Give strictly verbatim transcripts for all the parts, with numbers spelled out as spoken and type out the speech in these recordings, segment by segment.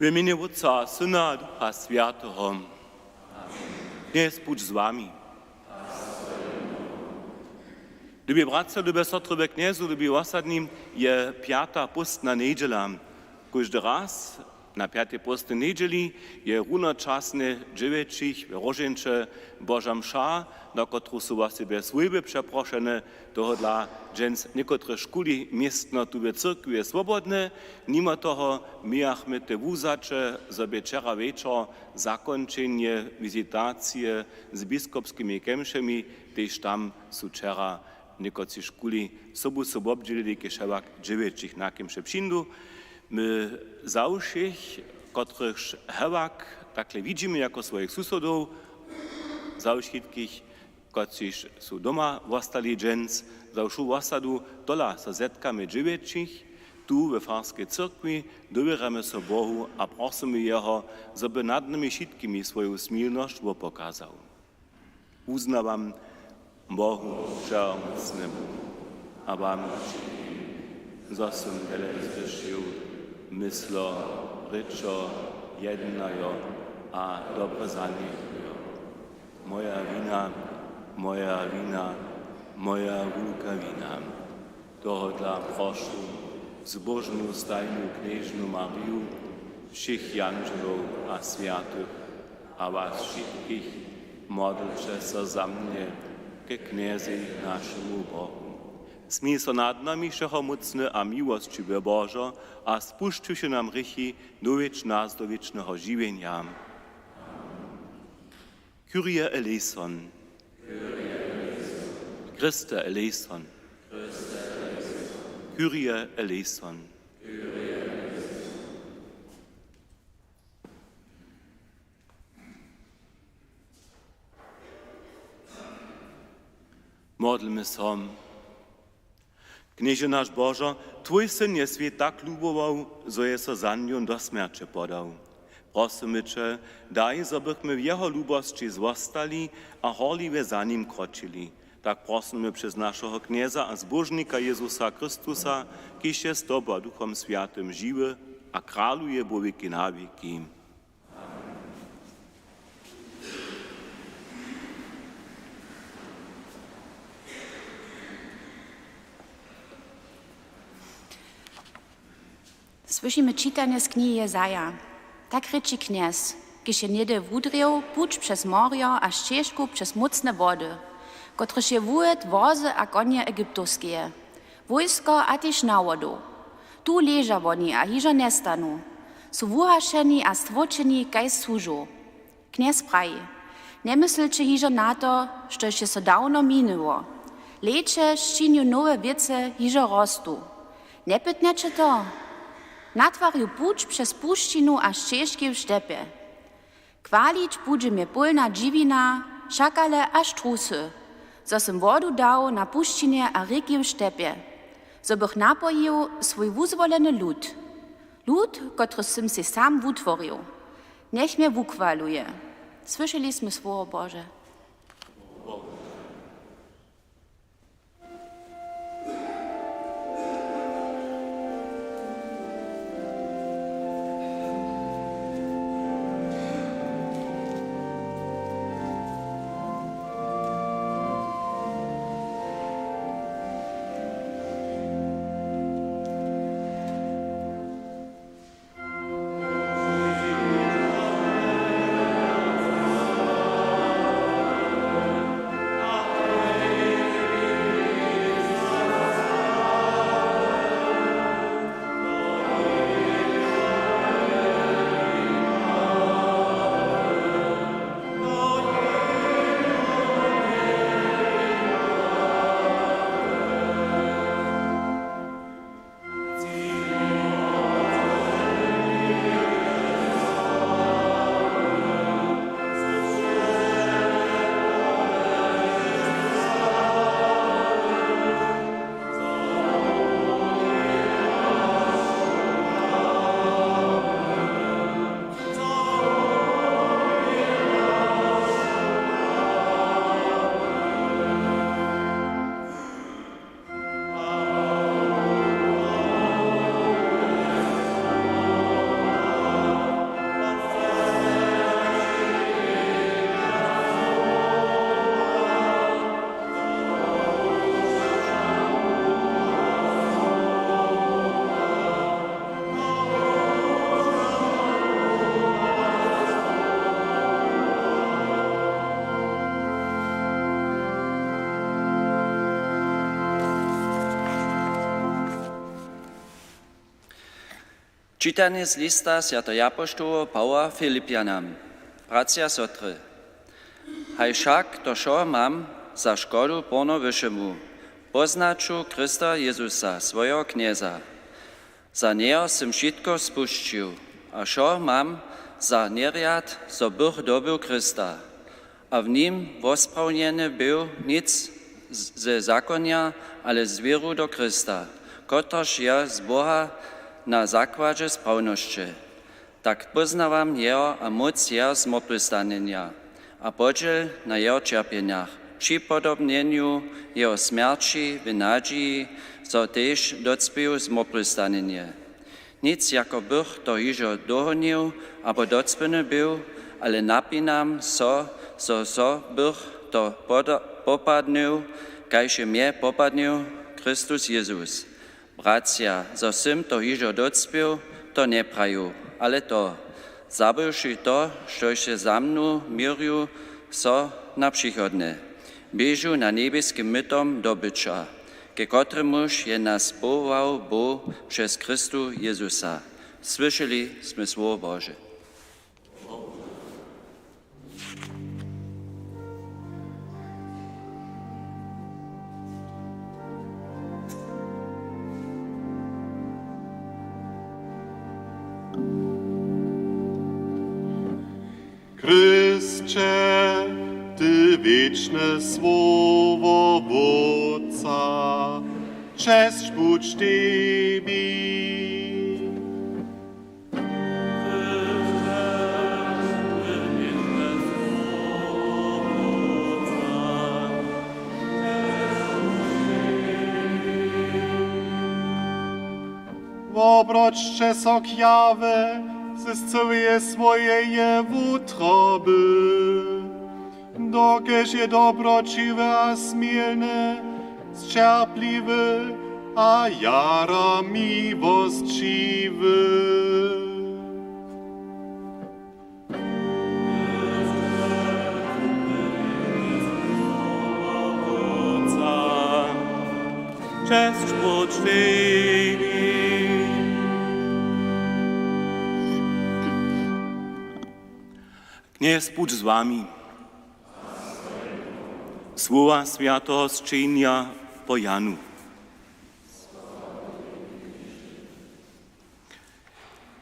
W mjenje Wótca a Syna a Ducha Swjateho. Knjez budź z wami. Lubi bratřa, lube sotry we Knjezu, lubi wosadni, je pjata póstna njedźela. Kóždy raz na pjatej póstnej njedźeli je runočasnje dźewjećich w Róžeńće Boža mša, na kotruž su wosebje swójby přeprošene. Tohodla dźens někotrež šuli městno tu w cyrkwi je swobodne. Nimo toho mějachmy te wuwzaće, zo bě wčera wječor zakónčenje wizitacije z biskopskimi kemšemi, tež tam su wčera někotřiž šuli sobu so wobdźělili, kiž hewak dźewjećich na kemše přińdu. My za wšěch, kotrychž hewak takle widźimy jako swojich susodow, za wšitkich, kotřiž su doma wostali dźens, za wšu wosadu, tola so zetkamy dźewjećich tu we farskej cyrkwi, dowěrjamy so Bohu a prosymy jeho, zo by nad nami wšitkimi swoju smilnosć wopokazał. Wuznawam Bohu Wšehomócnemu a wam wšitkim, zo sym wjele zhrěšił, myslo, rěčo, jednajo a dobre zanjechujo. Moja wina, moja wina, moja wulka wina. Tohodla prošu zbóžnu stajnu knježnu Mariju, wšěch jandźelow a swjatych a was wšitkich, modlće so za mnje ke Knjezej, našemu Bohu. Smil so nad nami, wšehomócny a miłosćiwy Božo, a spušćiwši nam hrěchi, dowjedź nas do wěčneho žiwjenja. Kyrie eleison. Christe eleison. Kyrie eleison. Modlmy so. Knježe naš Božo, twój Syn je swět tak lubował, zo je so za nju do smjerće podał. Prosymy će, daj, zo bychmy w jeho lubosći zwostali a horliwje za nim kročili. Tak prosymy přez našeho Knjeza a Zbóžnika Jezusa Chrystusa, kiž je z tobu a Duchom Swjatym žiwy a kraluje wo wěki na wěki. Słyšimy čitanje z knihi Jezaja. Tak rěči Knjez, kiž je něhdy wudrěł puć přez morjo a šćežku přez mócne wody, kotryž je wuhydł wozy a konje Egyptowskeje, wójsko a tež nawodow. Tu leža woni a hižo njestanu. Su wuhašeni a stłóčeni kaž słužow. Knjez praji: Njemyslće hižo na to, štož je so dawno minuło. Hlejće, sčinju nowe wěcy hižo rostu. Njepytnjeće to? Natwarju puć přez pušćinu a šćežki w šćepje. Chwalić budźe mje pólna dźiwina, šakale a štrusy, zo sym wodu dał na pušćinje a rěki w šćepje, zo bych napojił swój wuzwoleny lud. Lud, kotryž sym sej sam wutworił. Njech mje wuchwaluje. Słyšeli smy słowo Bože. Čitanje z lista swjateho apoštoła Pawła Filipjanam. Bratřa, sotry, haj wšak to wšo mam za škodu porno wyšemu, poznaću Chrysta Jezusa, swojeho Knjeza. Za njeho sym wšitko spušćił, a wšo mam za njerjad, zo bych dobył Chrysta, a w nim wosprawnjeny był, nic z-, ze zakonja, ale z wěru do Chrysta, kotryž je z Boha na zakładźe sprawnosće. Tak póznawam jeho a móc jeho zmortwychstanjenja a podźěl na jeho ćerpjenjach, při podobnjenju jeho smjerći w nadźiji, zo tež docpěju zmortwychstanjenje. Nic jako bych to hižo dohonił abo docpěny był, ale napinam so, zo, zo bych to poda-, popadnył, kaž je mje popadnył Chrystus Jezus. Bratřa, zo sym to hižo docpěł, to njepraju, ale to, zabywši to, štož je za mnu, měrju so na přichodne. Běžu na njebjeskim mytom dobyća, ke kotremuž je nas powołał Bóh přez Chrystu Jezusa. Słyšeli smy słowo Bože. Chrysće, ty wěčne słowo Wótca, česć budź tebi. Wobroćće so k Jahwe z cyłeje swojeje wutroby, dokelž je dobroćiwy a smělny, sćerpliwy a jara miłosćiwy. Česć budź tebi. Knjez budź z wami. Słowa swjateho sćenja po Janu.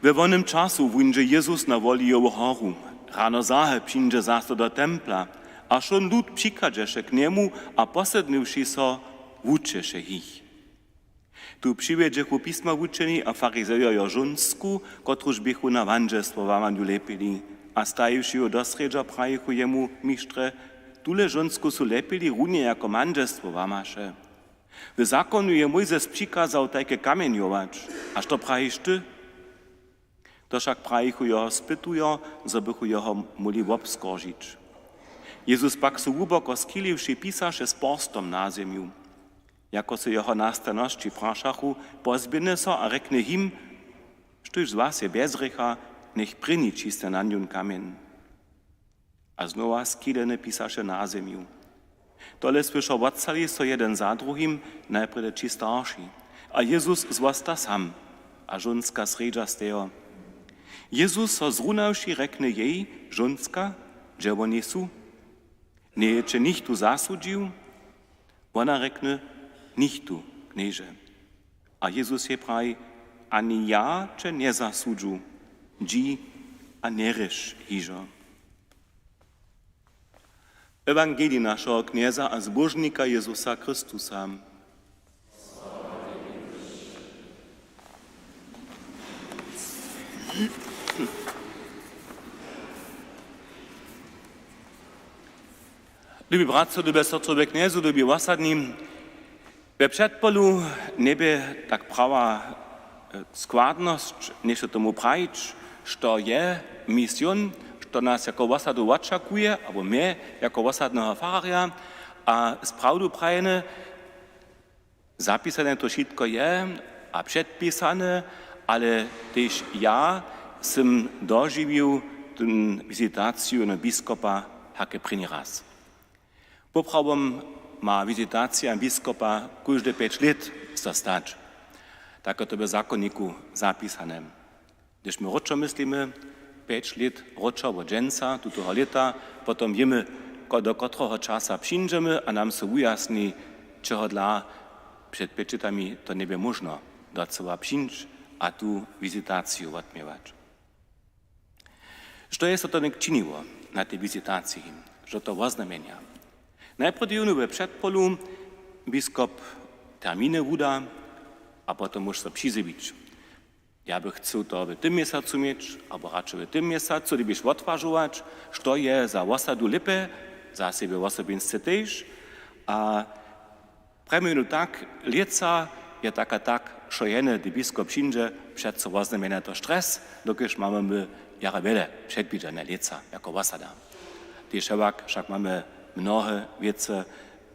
We wonym času wuńdźe Jezus na Wolijowu horu. Rano zahe přińdźe zaso do templa, a wšón lud přichadźeše k njemu a posednywši so, wučeše jich. Tu přiwjedźechu pismawučeni a farizejo jeho žónsku, kotruž běchu na mandźelstwo łamanju lepili, a stajiwši ju do srjedźa, prajichu jemu: Mištrje, tule žónsku su lepili runje jako mandźelstwo łamaše. W zakonju je Mójzes přikazał tajke kamjenjować, a što prajiš ty? To wšak prajichu jeho spytujo, zo bychu jeho móhli wobskoržić. Jezus pak so hłuboko schiliwši pisaše z porstom na zemju. Jako so jeho nastanosći prašachu, pozběhny so a rjekny jim: Štóž z was je bjez hrěcha, njech prěni ćisny na njón kamjeń. A znowa schileny pisaše na zemju. Tole słyšał, wotstali so jedyn za druhim, najprjedy tři starši, a Jezus zwosta sam, a žónska srjedźa stejo. Jezus so zrunawši, rjekny jej: Žónska, hdźe woni su? Njeje će nichtó zasudźił? Wona rjekny: Nichtó, Knježe. A Jezus jej praji: Ani ja će njezasudźu, dźi a njerěš hižo. Ewangelij našeho Knjeza a Zbóžnika Jezusa Chrystusa. Lubi bratřo, lube sotry we Knjezu, lubi wosadni, we předpolu njebě tak prawa, e, składnosć něšto tomu prajić, što je mision, što nas jako wosadu wočakuje, abo mje jako wosadneho fararja. A z prawdu prajene, zapisane to wšitko je a předpisane, ale tež ja sym dožiwił tón wizitaciju na biskopa hake prěni raz. Poprawom ma wizitacija biskopa kóžde pjeć lět so stać. Tak je to w zakonniku zapisane. Hdyž my wróćo myslimy, pjeć lět wróćo wot dźensa tutoho lěta, potom wěmy, ko-, do kotreho časa přińdźemy a nam so wujasni, čehodla před pjeć lětami to njebě móžno docyła přińć a tu wizitaciju wotměwać. Što je so to něk činiło na tej wizitaciji? Što to woznamjenja? Najprjedy jónu we předpolu biskop terminy wuda a potom móž so přizjewić. Ja bych chcył to w tym měsacu měć, abo radšo w tym měsacu, hdybiš wotwažować, što je za wosadu lěpe, za sebje wosobinsce tež. A prjemy jónu tak, lětsa je tak a tak, wšo jene, hdy biskop přińdźe, přeco woznamjenja to stres, dokelž mamy my jara wjele předwidźane lětsa jako wosada. Tež hewak wšak mamy mnohe wěcy,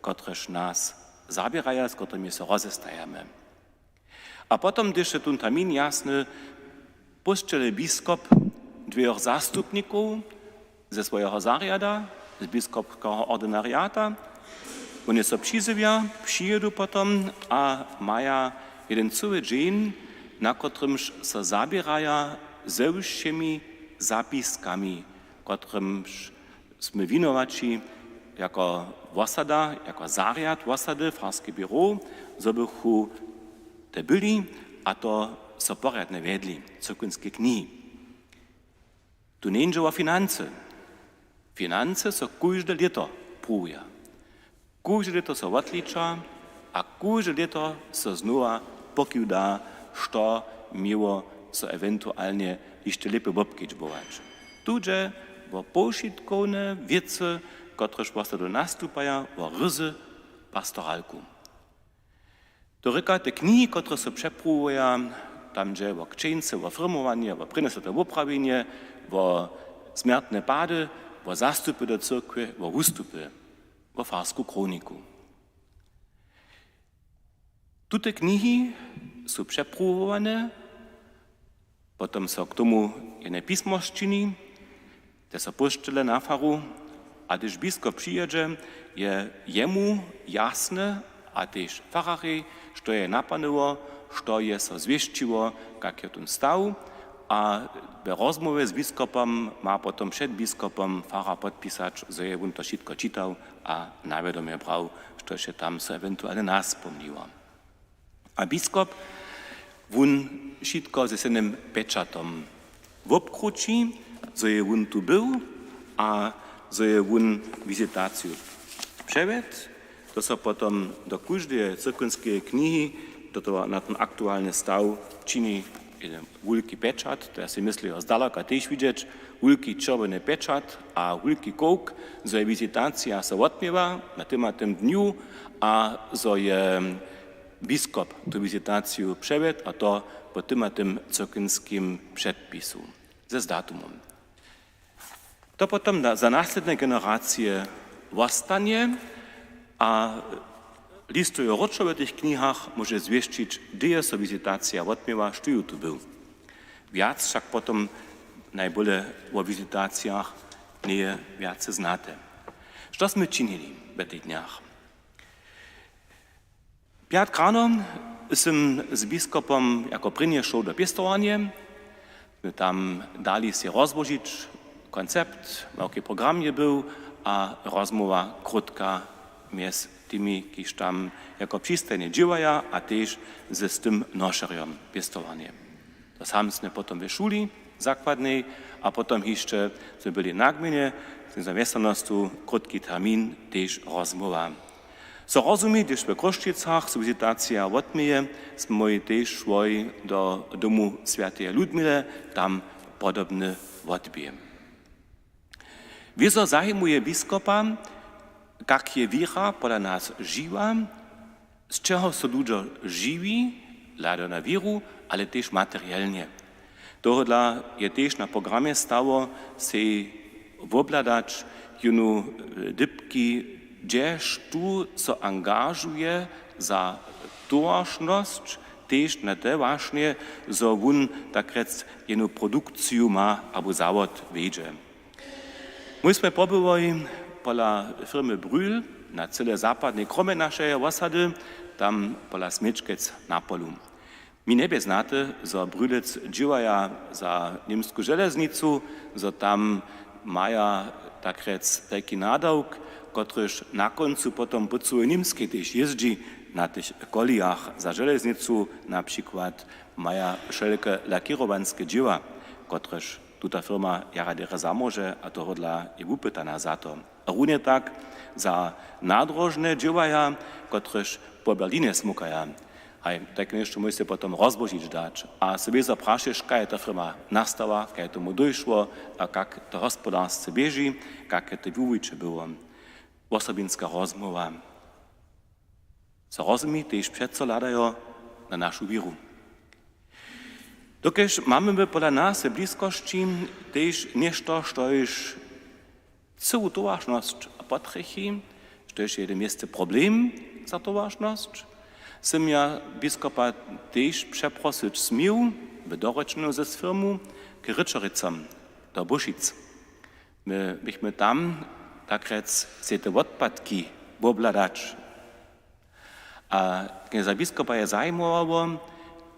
kotrež nas zaběraja, z kotrymi so rozestajamy. A potom, hdyž je tón termin jasny, pósćele biskop dwejoch zastupnikow ze swojeho zarjada, z biskopskeho ordinariata. Woni so přizjewja, přijědu potom a maja jeden cyły dźeń, na kotrymž so zaběraja ze wšěmi zapiskami, kotrymž smy winowaći jako wosada, jako zarjad wosady, farske běrow, zo bychu te byli a to so porjadnje wjedli, cyrkwinskeje knihi. Tu njeńdźe wo financy. Financy so kóžde lěto pruwuja. Kóžde lěto so wotliča a kóžde lěto so znowa pokiwda, što měło so ewentualnje hišće lěpje wobkedźbować. Tu dźe wo powšitkowne wěcy, kotrež wosadu nastupaja, wo ryzy, pastoralku. To rěka, te knihi, kotrež so přepruwuja, tam dźe wo křćeńce, wo firmowanje, wo prěnjesote woprawjenje, wo smjertne pady, wo zastupy do cyrkwje, wo wustupy, wo farsku kroniku. Tute knihi su přepruwowane, potom so k tomu jene pismo sčini, te so pósćele na faru, a hdyž biskop přijědźe, je jemu jasne a tež fararjej, što je napanyło, što je so zwěsćiło, kak je tón staw, a we rozmołwje z biskopom ma potom před biskopom farar podpisać, zo je wón to wšitko čitał a na wědomje brał, štož je tam so ewentualnje naspomniło. A biskop, wón wšitko ze sejnym pečatom wobkrući, zo je wón tu był a zo je wón wizitaciju přewjedł. To so potom do kóždeje cyrkwinskeje knihi, do toho, na ten aktualny staw čini jeden wulki pečat, to ja sej myslił, zdaleka tež widźeć, wulki čerwjeny pečat a wulki kowk, zo je wizitacija so wotměła na tym a tym dnju a zo je biskop tu wizitaciju přewjedł, a to po tym a tym cyrkwinskim předpisu z datumom. To potom na, za naslědne generacije wostanje a listuje wróćo w tych knihach, móže zwěsćić, hdy je so wizitacija wotměła, štó ju tu był. Wjac wšak potom najbóle wo wizitacijach njeje wjace znate. Što smy činili w tych dnjach? Pjatk rano sym z biskopom jako prěnje šoł do pěstowarnje. Smy tam dali sej rozłožić koncept, jaki program je był, a rozmołwa krótka mjez tymi, kiž tam jako přistajnje dźěłaja, a tež z tym nošerjom pěstowarnje. To same smy potom we šuli zakładnej a potom hišće smy byli na gmejnje, z zaměstnanosću krótki termin, tež rozmołwa. So rozumi, hdyž w Chrósćicach so wizitacija wotměje, smój tež šłoj do domu swjateje Ludmile, tam podobny wotběh. Wězo zajimuje biskopa, kak je wěra pola nas žiwa, z čeho so ludźo žiwi, hlado na wěru, ale tež materielnje. Tohodla je tež na programje stało sej wobhladać jónu, e, dypki, hdźež tu so angažuje za towaršnosć, tež na te wašnje, zo wón tak rjec jenu produkciju ma abo zawod wjedźe. My smy pobyłoj pola firmy Brühl na cyle zapadnej kromje našeje wosady, tam pola Smječkec na polu. Mi njebě znate, zo Brylec dźěłaja za Němsku železnicu, zo tam maja tak rjec tajki nadawk, kotryž na kóncu potom po cyłej Němskej tež jězdźi na tych kolejach za železnicu, na přikład maja wšelake lakěrowanske dźěła, kotrež tuta firma jara derje zamóže a tohodla je wupytana za to. A runje tak za nadrožne dźěłaja, kotrež po Berlinje smukaja. Haj, tak něšto móžeće potom rozłožić dać. A so wězo prašeš, kaj je ta firma nastała, kaj je tomu dóšło a kak to hospodarsce běži, kak je to wuwiće było. Wosobinska rozmołwa. So rozumi, tež přeco hladajo na našu wěru. Dokelž mamy my pola nas w bliskosći tež něšto, štož cyłu towaršnosć potrjechi, štož je w tym měsce problem za towaršnosć, sym ja biskopa tež přeprosyć směł, w dorěčenju z firmu, k Rěčericom do Bušic. My bychmy tam, tak rjec, sej te wotpadki wobhladać. A knjeza biskopa je zajimało,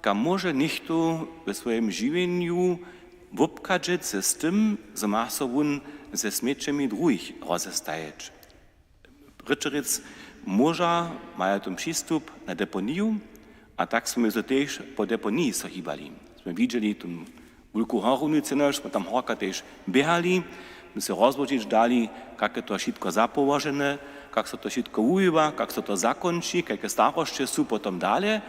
kam móže něchtó we swojim žiwjenju wobchadźeć z tym, zo ma so wón ze směćemi druhich rozestajeć. Rěčeric móža, maja tam přistup na deponiju, a tak smy so tež po deponiji so hibali. Smy widźeli tu wulku horownicu, smy tam horka tež běhali, smy so rozłožić dali, kak je to wšitko zapołožene, kak so to wšitko wuwiwa, kak so to zakónči, kajke starosće su potom dale.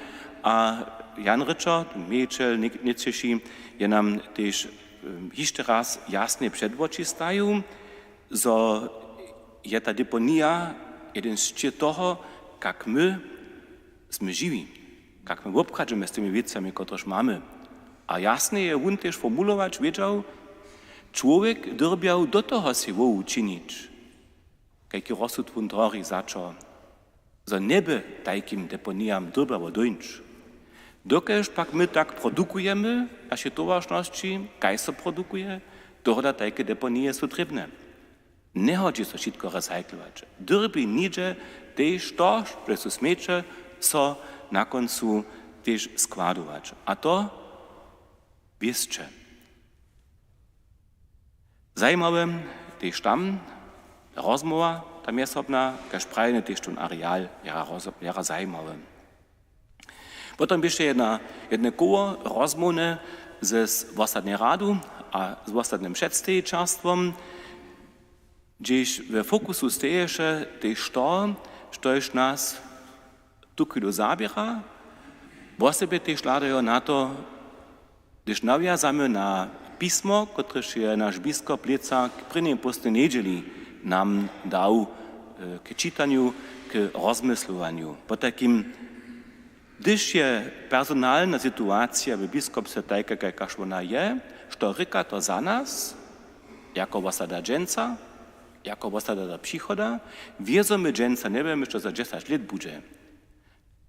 A Jan Rěčer, mějićel nětřeši, je nam tež, em, hišće raz jasnje před woči stajił, zo je ta deponija jedyn sćěh toho, kak my smy žiwi, kak my wobchadźemy z tymi wěcami, kotrež mamy. A jasnje je wón tež formulować wědźał, čłowjek dyrbjał do toho sej wołu činić, kajki rozsud wón tworji za čo, zo njeby tajkim deponijam dyrbało dóńć. Dokelž pak my tak produkujemy w našej towaršnosći, kaž so produkuje, tohodla tajke deponije su trěbne. Njehodźi so wšitko recyclować. Dyrbi něhdźe tež to, štož su směće, so na kóncu tež składować. A to wěsće. Zajimawe tež tam, ta rozmołwa, ta mjezsobna, kaž prajene, tež tón areal jara roz-, jara zajimawy. Potom běše jedna, jedne koło rozmołwne z, z wosadnej radu a z wosadnym předstejićerstwom, hdźež we fokusu steješe tež to, štož nas tuchwilu zaběra. Wosebje tež hladajo na to, hdyž nawjazamy na pismo, kotrež je naš biskop lětsa k prěnjej póstnej njedźeli nam dał, e, k čitanju, k rozmyslowanju. Potajkim, hdyž je personalna situacija w biskopstwje tajka, kajkaž wona je, što rěka to za nas, jako wosada dźensa, jako wosada do přichoda? Wězo my dźensa njewěmy, što za dźesać lět budźe.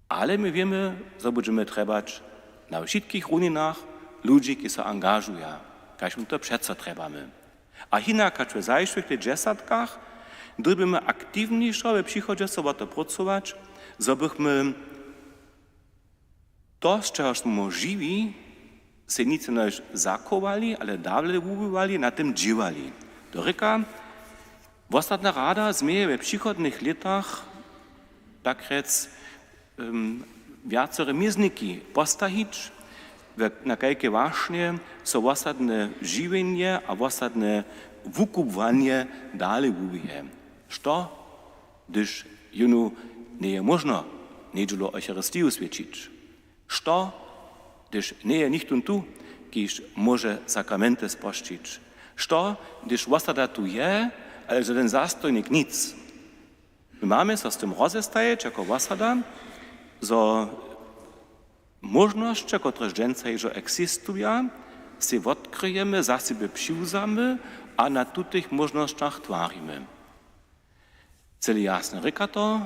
Ale my wěmy, zo budźemy trjebać na wšitkich runinach ludźi, ki so angažuja, kaž my to přeco trjebamy. A hinak hač w zašłych lětdźesatkach dyrbimy aktiwnišo we přichodźe so wo to prócować, zo bychmy to, z čehož smo žiwi, sej nic jenož zachowali, ale dale wuwiwali, na tym dźěłali. To rěka, wosadna rada změje we přichodnych lětach, tak rjec, em, wjacore mězniki postajić, we, na kajke wašnje so wosadne žiwjenje a wosadne wukubłanje dale wuwije. Što, hdyž jónu njeje móžno njedźelu Eucharistiju swjećić? Što, hdyž njeje nichtó tu, kiž móže sakramenty spožčić? Što, hdyž wosada tu je, ale žadyn zastojnik nic? My mamy so z tym rozestajeć jako wosada, zo móžnosće, kotrež dźensa hižo eksistuja, sej wotkryjemy, za sebje přiwzamy a na tutych móžnosćach twarimy. Cyle jasnje rěka to,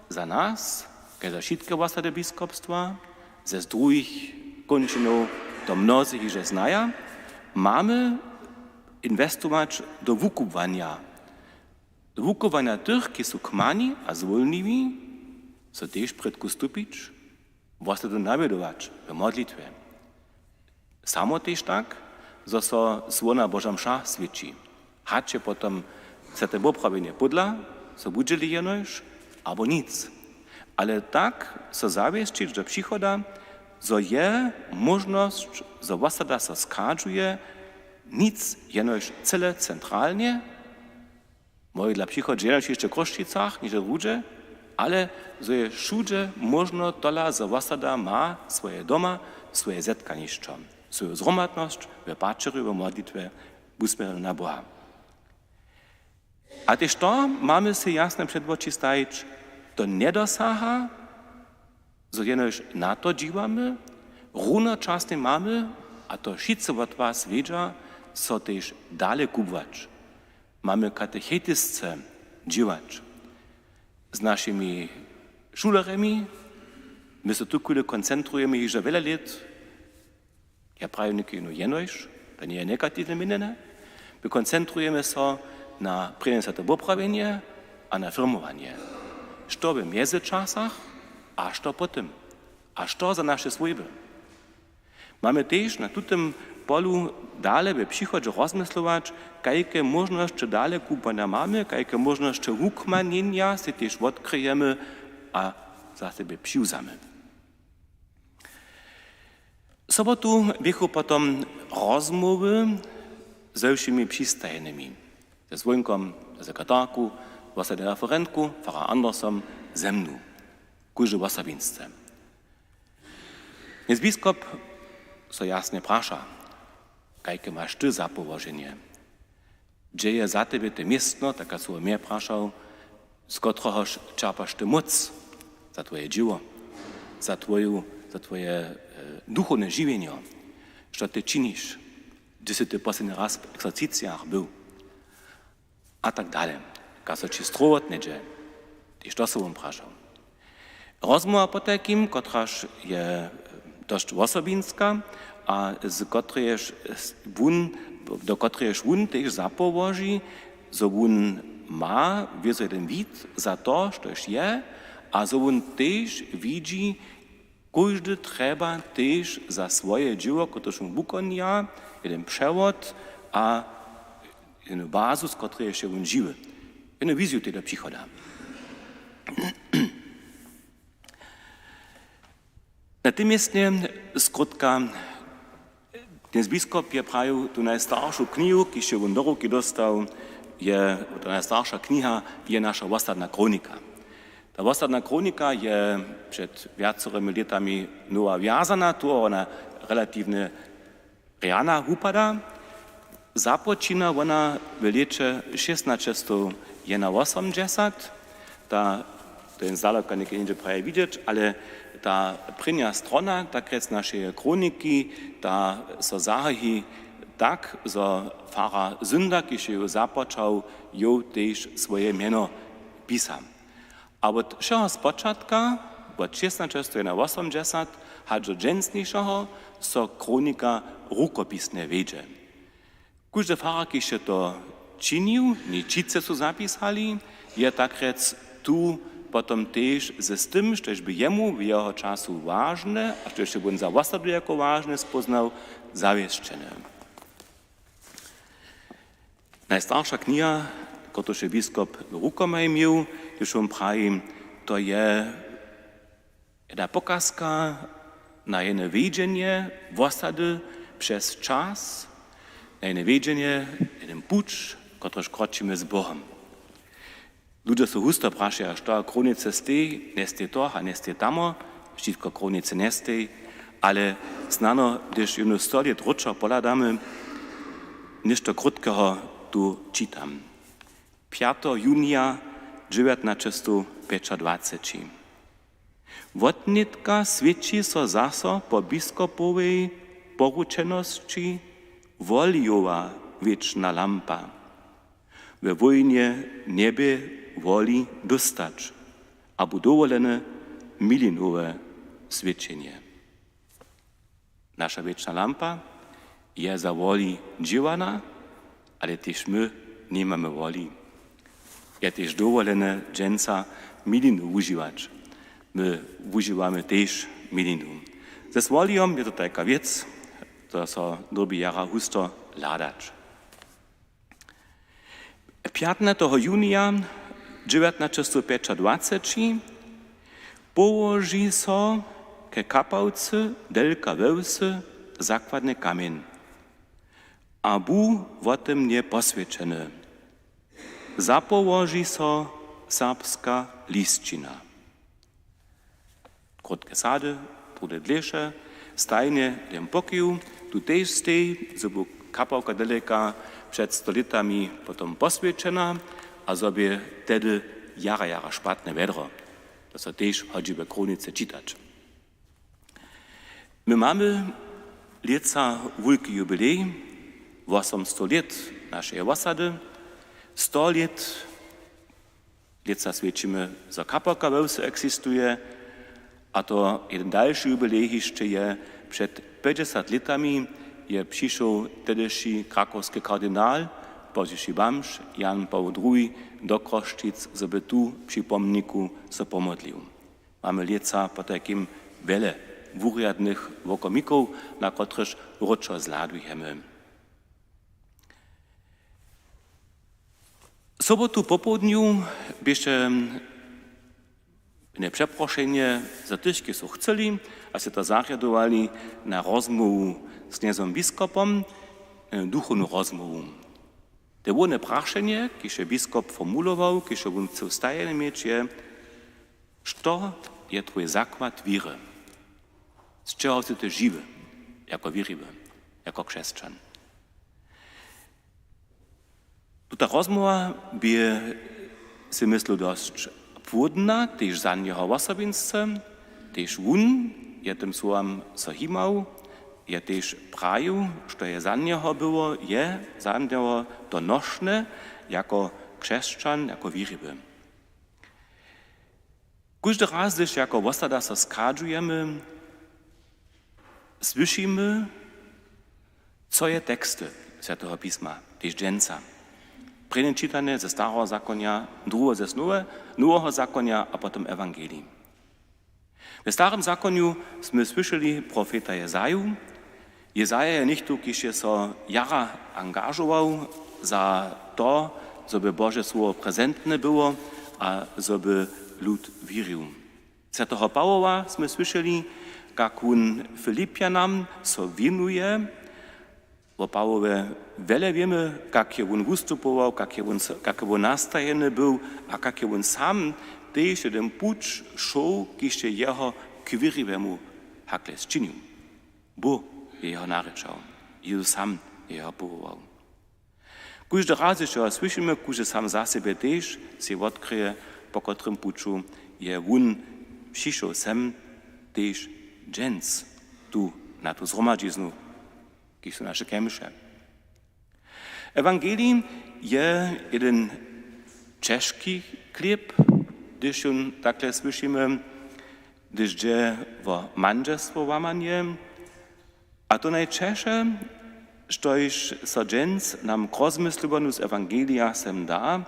za nas, kaž za wšitke wosady biskopstwa, ze druhich kónčinow to mnozy hižo znaja, mamy inwestować do wukubłanja. Do wukubłanja tych, ki su kmani a zwólniwi, so tež prědku stupić, wostadu nawjedować w modlitwje. Samo tež tak, zo so słona Boža mša swěći. Hač je potom swjate woprawjenje pódla, so wudźěli jenož, abo nic. Ale tak so zawěsćić do přichoda, zo je móžnosć, zo wosada so schadźuje, nic jenož cyle centralnje, móhli dla přichod jenož hišće w Chrósćicach, nižo druhdźe, ale zo je wšudźe móžno tola, zo wosada ma swoje doma, swoje zetkanišćo, swoju zhromadnosć w pačerju, w modlitwje wusměrjenu na Boha. A tež to mamy sej jasnje před woči stajić, to njedosaha, zo jenož na to dźiwamy, runočasnje mamy, a to wšitcy wot was wědźa, so tež dale kubłać. Mamy katechetisce dźěłać z našimi šulerjemi. My so tuchwili koncentrujemy hižo wjele lět, ja praju něke jeno jenož, to njeje negatiwnje měnjene, my koncentrujemy so na prěnje swjate woprawjenje a na firmowanje. Što w mjezyčasach a što potom? A što za naše swójby? Mamy tež na tutym polu dale w přichodźe rozmyslować, kajke móžnosće dale kubłanja mamy, kajke móžnosće wukmanjenja sej tež wotkryjemy a za sebje přiwzamy. Sobotu běchu potom rozmołwy ze wšěmi přistajenymi, ze Słónkom, ze sekretarku, wosadnje referentku, farar Andersom, ze mnu, kóždy wosobinsce. Knjez biskop so jasnje praša: „Kajke maš ty za połoženje? Hdźe je za tebje te městno, tak jak so mje prašał, z kotrehož čerpaš ty móc za twoje dźěło, za twoju, za twoje, e, duchowne žiwjenje, što ty činiš, hdźe sy ty posledni raz w exercicijach był?“ A tak dale. Kaž so ći strowotnje dźe, tež to so wón prašał. Rozmołwa potajkim, kotraž je dosć wosobinska a z kotrejež wón, do kotrejež wón tež zapołoži, zo wón ma wězo jeden wid za to, štož je, a zo wón tež widźi, kóždy trjeba tež za swoje dźěło, kotrež wón wukonja, jeden přewod a jednu bazu, z kotrejež je wón žiwy. Jednu wiziju tež do přichoda. Na tym městnje skrótka, knjez biskop je prajił tu najstaršu knihu, kiž je wón do ruki dóstał, je, ta najstarša kniha je naša Wosadna kronika. Ta Wosadna kronika je před wjacorymi lětami nowa wjazana, tu wona relatiwnje rjana wupada. Započina wona w lěće šěstnaće stow jedenawosomdźesat. Ta, to je zdaleka něke něhdźe praje widźeć, ale ta prěnja strona, tak rjec, našeje kroniki, ta so zahaji tak, zo farar Synda, kiž je ju započał, jow tež swoje mjeno pisa. A wot wšeho spočatka, wot šěstnaće stow jedenawosomdźesat hač do dźensnišeho, so kronika rukopisnje wjedźe. Kóždy farar, kiž je to činił, njej wšitcy su zapisali, je tak rjec tu potom tež z, z tym, štož by jemu w jeho času wažne a štož je wón za wosadu jako wažne spóznał, zawěsćene. Najstarša kniha, kotruž je biskop rukomaj měł, hdyž wón praji, to je jedna pokazka na jedne wjedźenje wosady přez čas, na jedne wjedźenje, jeden puć, kotryž kročimy z Bohom. Ludźo so husto prašaja, što w kronice stej, njestej to a njestej tamo, wšitko w kronice njestej, ale snano, hdyž jónu sto lět wróćo pohladamy, něšto krótkeho tu čitam. Pjateho junija dźewjatnaće stow pjećadwaceći. Wotnětka swěći so zaso po biskopowej poručenosći wolijowa wěčna lampa. We wójnje njebě woli dóstać, a bu dowolene milinowe swěćenje. Naša wěčna lampa je za woli dźěłana, ale tež my nimamy woli. Je tež dowolene dźensa milinu wužiwać. My wužiwamy tež milinu. Ze swolijom je to tajka wěc, to so dyrbi jara husto hladać. Pjatnateho junija dźewjatnaćestowpjećadwaceći połoži so ke kapałce Delka we wsy zakładny kamjeń a bu wotymnje poswjećeny. Zapołoži so serbska lisćina. Krótke sady, druhde dlěše, stajnje jen pokiw, tu tež stej, zo bu kapałka Delka před sto lětami potom poswjećena a zo bě tehdy jara, jara špatne wjedro. To so tež hodźi we Krownicy čitać. My mamy lětsa wulki jubilej, wosomsto lět našeje wosady, sto lět lětsa swjećimy, zo kapałka we wsy eksistuje, a to jedyn dalši jubilej hišće je. Před pjećdźesat lětami je přišoł tehdyši krakowski kardinal, pozdźiši bamž, Jan Pawoł druhi, do Chrósćic, zo by tu při pomniku so pomodlił. Mamy lětsa potajkim wjele wurjadnych wokomikow, na kotrychž wróćo zhladujemy. Sobotu popołdnju běše jedne přeprošenje za tych, kiž su chceli a su to zarjadowali, na rozmołwu z knjezom biskopom, e, duchownu rozmołwu. To hłowne prašenje, kiž je biskop formulował, kiž je wón chcył stajene měć, je: Što je twój zakład wěry? Z čeho sy ty žiwy jako wěriwy, jako křesćan? Tuta rozmołwa bě, sym myslu, dosć płódna, tež za njeho wosobinsce, tež wón je tym słowam so himał, je tež prajił, što je za njeho było, je za njeho to nošne jako křesćan, jako wěriwy. Kóždy raz, hdyž jako wosada so schadźujemy, słyšimy, co je teksty Swjateho pisma, tež dźensa. Prěnje čitanje ze Stareho zakonja, druhe ze Nowe-, Noweho zakonja a potom Ewangelij. W Starym zakonju smy słyšeli profeta Jezaju. Jezaja je něchtó, kiž je so jara angažował za to, zo by Bože słowo prezentne było a zo by lud wěrił. Swjateho Pawoła smy słyšeli, kak wón Filipjanam so wěnuje. Wo Pawłowje wjele wěmy, kak je wón wustupował, kak je wón s-, kak je wón nastajeny był a kak je wón sam tež jedyn puć šoł, kiž je jeho k wěriwemu hakle sčinił. Bóh je jeho narěčał, Jezus sam je jeho powołał. Kóždy raz, hdyž jeho słyšimy, kóždy sam za sebje tež sej wotkryje, po kotrym puću je wón přišoł sem tež dźens tu na tu zhromadźiznu, kiž su naše kemše. Ewangelij je jedyn ćežki chlěb, hdyž jón takle słyšimy, hdyž dźe wo mandźelstwo łamanje. A to najćeše, štož so dźens nam k rozmyslowanju z Ewangelija sem da,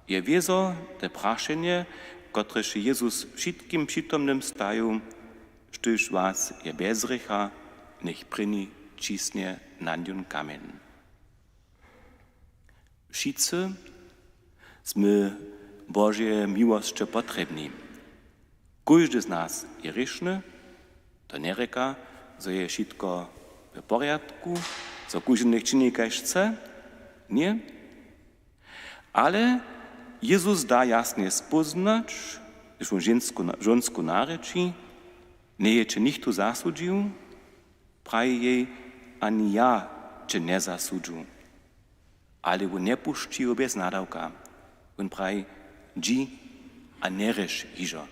je wězo te prašenje, kotrež je Jezus wšitkim přitomnym stajił: Štóž z was je bjez hrěcha, njech prěni ćisnje na njón kamjeń. Wšitcy smy Božeje miłosće potrjebni. Kóždy z nas je hrěšny, to njerěka, zo je wšitko w porjadku, zo kóždy njech čini, kaž chce, ně. Ale Jezus da jasnje spóznać, hdyž wón žensku na-, žonsku narěči: Njeje će nichtó zasudźił, praji jej: Ani ja će njezasudźu. Ale wón njepušći ju bjez nadawka. Wón praji: Dźi a njerěš hižo.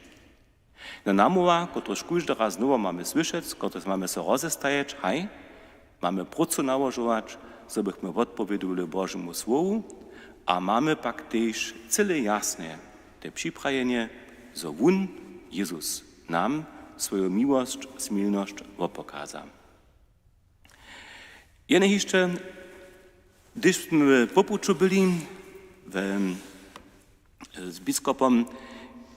Na namołwa, kotruž kóždy raz znowa mamy słyšeć, kotruž mamy so rozestajeć, haj, mamy prócu nałožować, zo bychmy wotpowědowali Božemu słowu, a mamy pak tež cyle jasnje te připrajenje, zo wón, Jezus, nam swoju miłosć, smilnosć wopokaza. Jene hišće, hdyž smy po puću byli we, z biskopom,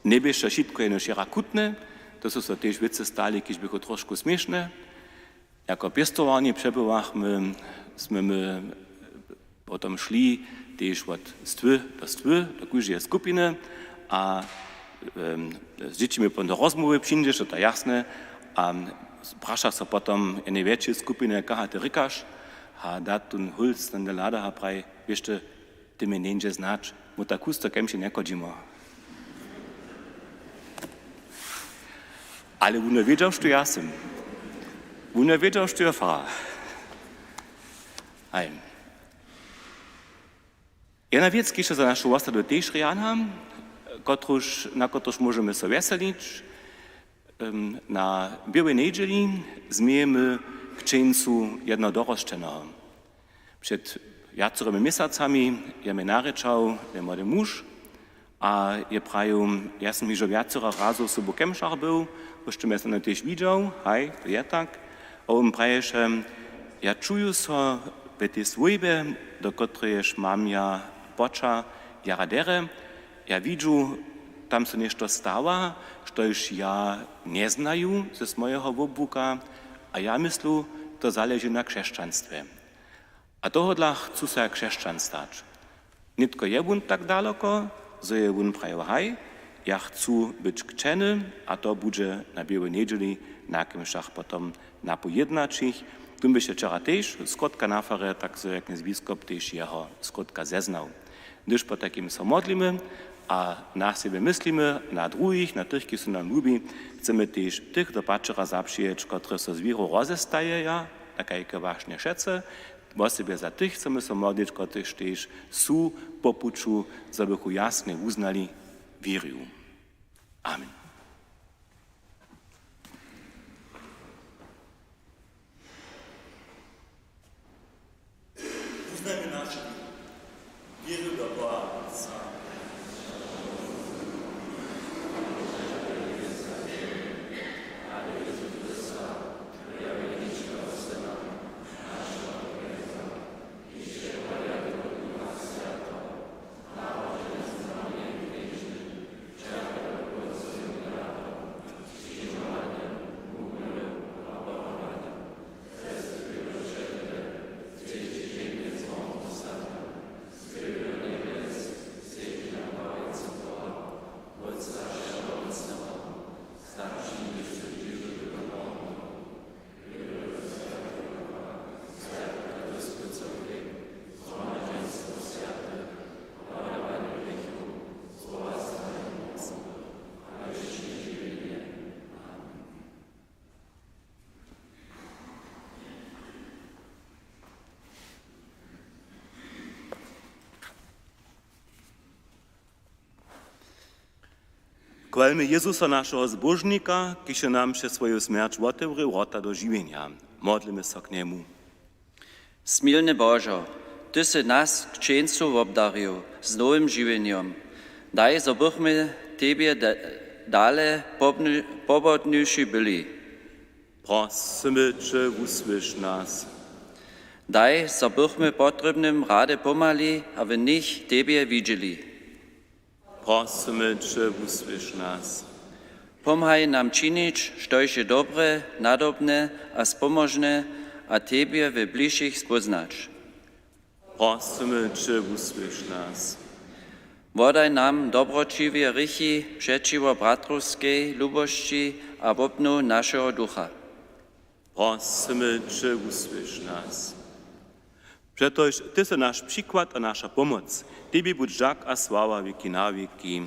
njeběše wšitko jenož jara chutne, To su so tež wěcy stali, kiž běchu trošku směšne. Jako pěstowarni přebywachmy, smy my potom šli tež wot stwy do stwy, do kóždeje skupiny a, em, z dźěćimi potom do rozmołwy přińdźeš, to je jasne, a praša so potom jednej wjetšej skupiny, kaž ty rěkaš, a da tón hólc na ten lada a praji: „Wěš ty, ty mje njeńdźe znać, my tak husto kemši njechodźimy.“ Ale wón je wědźał, što ja sym. Wón je wědźał, što je farar. Haj. Jedna wěc, kiž je za našu wostadu tež rjana, kotruž, na kotruž móžemy so wjeselić, em, na Běłej njedźeli změjemy k křćeńcu jednoho dorosćeneho. Před wjacorymi měsacami je mje narěčał młody muž a je prajił: „Ja sym hižo wjacero razow sobu w kemšach był, byšće mje snano tež widźał“, haj, to je tak. A wón praješe: „Ja čuju so w tej swójbje, do kotrejež mam ja poćah jara derje. Ja widźu, tam so něšto stawa, štož ja njeznaju z mojeho wobłuka, a ja myslu, to zaleži na křesćanstwje. A tohodla chcu so ja křesćan stać.“ Nětko je wón tak daloko, zo je wón prajił: „Haj, ja chcu być křćeny, a to budźe na Běłej njedźeli na kemšach potom na poł jědnaćich.“ Tón běše wčera tež skrótka na farje, tak zo je knjez biskop tež jeho skrótka zeznał. Hdyž potajkim so modlimy a na sebje myslimy, na druhich, na tych, kiž su nam lubi, chcemy tež tych do pačera zapřijeć, kotrež so z wěru rozestajeja, na kajke wašnje wšetcy. Wosebje za tych chcemy so modlić, kotrež tež su po puću, zo bychu jasnje wuznali wěru. Amen. Wuznajmy našu wěru do Boha Wótca. Chwalmy Jezusa, našeho Zbóžnika, kiž je nam přez swoju smjerć wotewrěł wrota do žiwjenja. Modlimy so k njemu. Smilny Božo, ty sy nas, křćeńcow, wobdarił z nowym žiwjenjom. Daj, zo bychmy tebje da-, dale pobny-, pobožniwši byli. Prosymy će, wusłyš nas. Daj, zo bychmy potrěbnym rady pomhali a w nich tebje widźeli. Prosymy će, wusłyš nas. Pomhaj nam činić, štož je dobre, nadobne a spomožne, a tebje we bližšich spóznać. Prosymy će, wusłyš nas. Wodaj nam dobroćiwje hrěchi přećiwo bratrowskej lubosći a wobnow našeho ducha. Prosymy će, wusłyš nas. Přetož ty sy naš přikład a naša pomoc. Tebi budź dźak a sława wěki na wěki.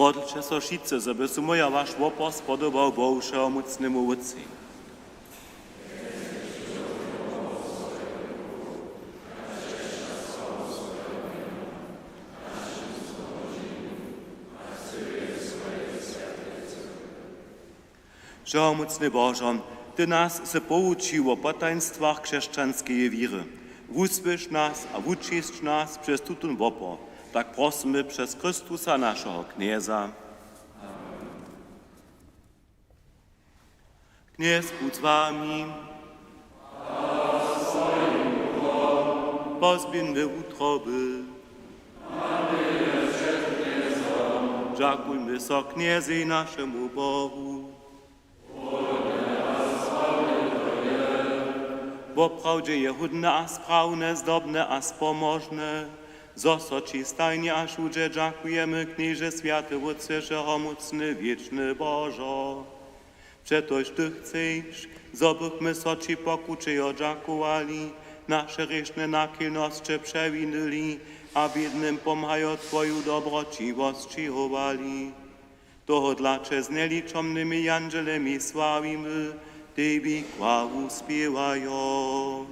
Modlće so wšitcy, zo by so mój a waš wopor spodobał Bohu Wšehomócnemu Wótcej. Wšehomócny Božo, ty nas sy poučił wo potajnstwach křesćanskeje wěry. Wusłyš nas a wučisć nas přez tutón wopor, tak prosymy přez Chrystusa, našeho Knjeza. Knjez budź z wami. Pozběhńmy wutroby. Dźakujmy so Knjezej, našemu Bohu. Woprawdźe je hódne a sprawne, zdobne a spomožne, zo so ći stajnje a wšudźe dźakujemy, Knježe, swjaty Wótče, wšehomócny, wěčny Božo. Přetož ty chceš, zo bychmy so ći pokućejo dźakowali, naše hrěšne nachilnosće přewinyli a bědnym pomhajo twoju dobroćiwosć sćěhowali. Tohodla će z njeličomnymi jandźelemi sławimy, tebi chwalu spěwajo.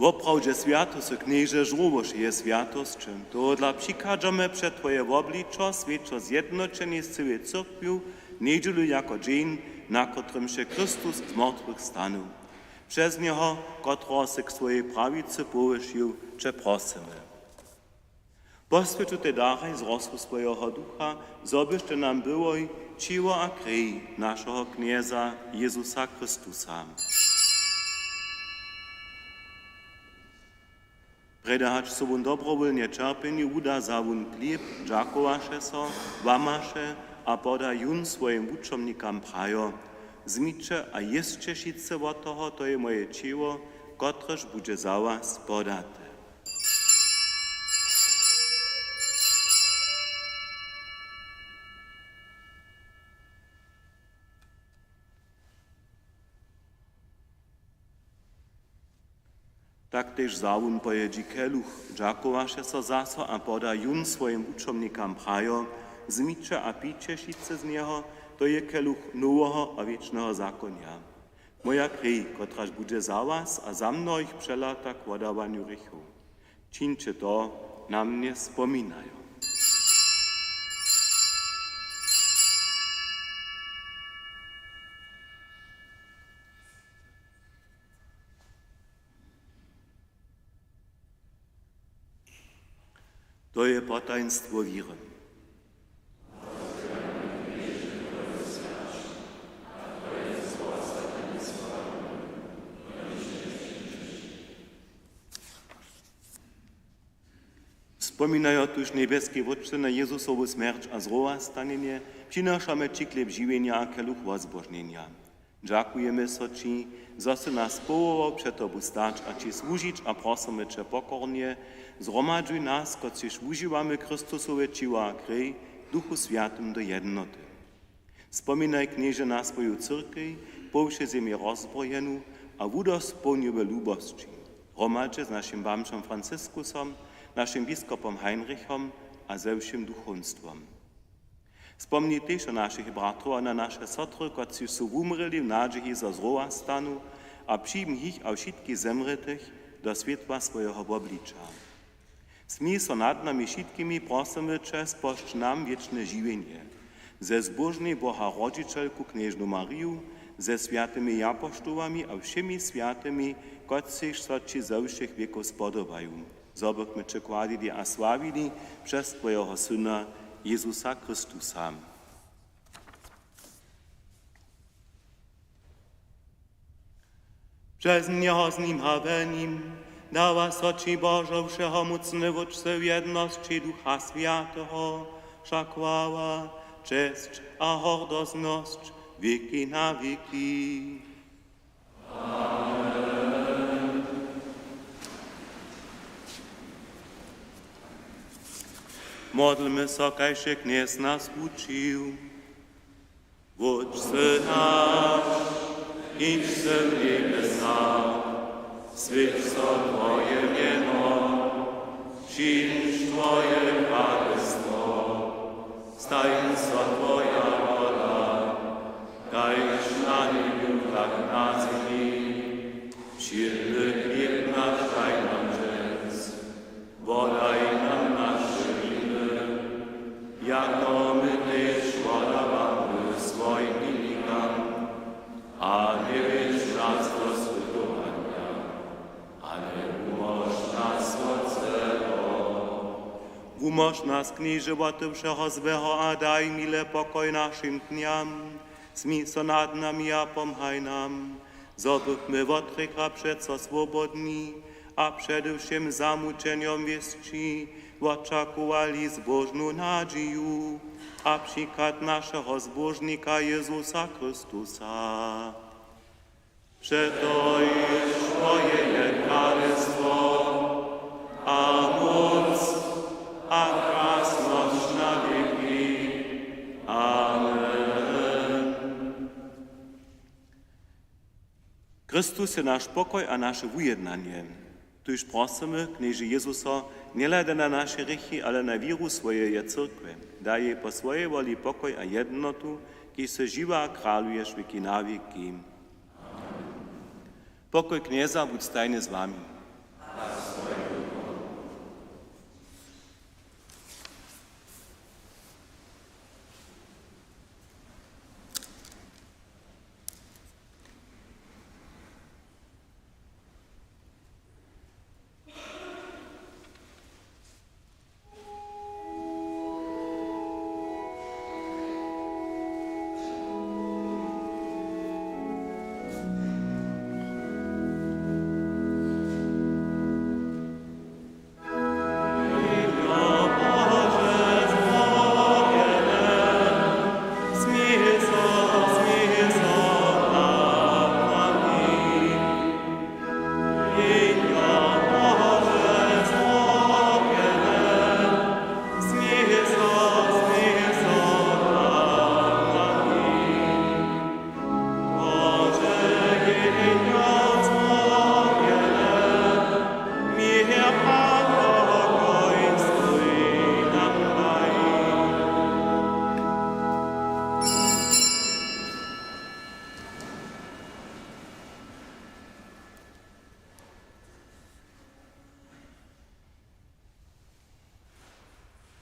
Woprawdźe swjaty sy, Knježe, žórło wšeje swjatosće. Tohodla přichadźamy před twoje wobličo, swjećo zjednoćeni z cyłej cyrkwju, njedźelu jako dźeń, na kotrymž je Chrystus z mortwych stanył. Přez njeho, kotrehož sy k swojej prawicy powyšił, će prosymy: Poswjeć tutej daraj z rosu swojeho Ducha, zo byštej nam byłoj ćěło a krej našeho Knjeza Jezusa Chrystusa. Prjedy hač so wón dobrowólnje ćerpjenju wuda, wza wón chlěb, dźakowaše so, łamaše a poda jón swojim wučomnikam, prajo: Wzmiće a jěsće wšitcy wot toho, to je moje ćěło, kotrež budźe za was podate. Tak tež wza wón po jědźi keluch, dźakowaše so zaso a poda jón swojim wučomnikam, prajo: Wzmiće a pijće wšitcy z njeho, to je keluch noweho a wěčneho zakonja, moja krej, kotraž budźe za was a za mnohich přelata k wodawanju hrěchow. Čińće to na mnje spominajo. To je potajnstwo wěry. Spominajo tuž, njebjeski Wótče, na Jezusowu smjerć a zrowastanjenje, přinašamy ći chlěb žiwjenja a keluch wozbožnjenja. Dźakujemy so ći, zo sy nas powołał před tobu stać a ći słužić, a prosymy će pokornje: Zhromadźuj nas, kotřiž wužiwamy Chrystusowe ćěło a krej, w Duchu Swjatym do jednoty. Spominaj, Knježe, na swoju cyrkej po wšej zemi rozbrojenu a wudospołń ju w lubosći, hromadźe z našim bamžom Franciskusom, našim biskopom Heinrichom a ze wšěm duchowstwom. Spomni tež na našich bratrow a na naše sotry, kotřiž su wumrěli w nadźiji, zo zrowastanu, a přijmi jich a wšitkich zemrětych do swětła swojeho wobliča. Smil so nad nami wšitkimi, prosymy će, spožč nam wěčne žiwjenje ze zbóžnej Boha rodźićelku knježnu Mariju, ze swjatymi japoštołami a wšěmi swjatymi, kotřiž so ći ze wšěch wěkow spodobaju, zo bychmy će chwalili a sławili přez twojeho Syna Jezusa Chrystusa. Přez njeho, z nim a w nim dawa so ći, Božo wšehomócny Wótče, w jednosći Ducha Swjateho wša chwała, česć a hordoznosć wěki na wěki. Modlmy so, kaž je Knjez nas wučił. Wótče naš, kiž sy w njebjesach, swjeć so twoje mjeno, přińdź twoje kralestwo, stań so twoja wola, kaž na njebju, tak na zemi. Wšědny chlěb naš daj nam dźens, wodaj nam naše winy, jako my tež wodawamy swojim winikam, a njewjedź nas do spytowanja, ale wumóž nas wot złeho. Wumóž nas, Knježe, wot wšeho złeho a daj mile pokoj našim dnjam. Smil so nad nami a pomhaj nam, zo bychmy wot hrěcha přeco swobodni a před wšěm zamućenjom wěsći wočakowali zbóžnu nadźiju a přichad našeho Zbóžnika Jezusa Chrystusa. Přetož twoje je kralestwo a móc a krasnosć na wěki. Amen. Chrystus je naš pokoj a naše wujednanje. Tuž prosymy, Knježe Jezuso, njehladaj na naše hrěchi, ale na wěru swojeje cyrkwje. Daj jej po swojej woli pokoj a jednotu, kiž sy žiwy a kraluješ wěki na wěki. Pokoj Knjeza budź stajnje z wami.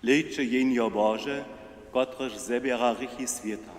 Hlejće, Jehnjo Bože, kotrež zeběra hrěchi swěta.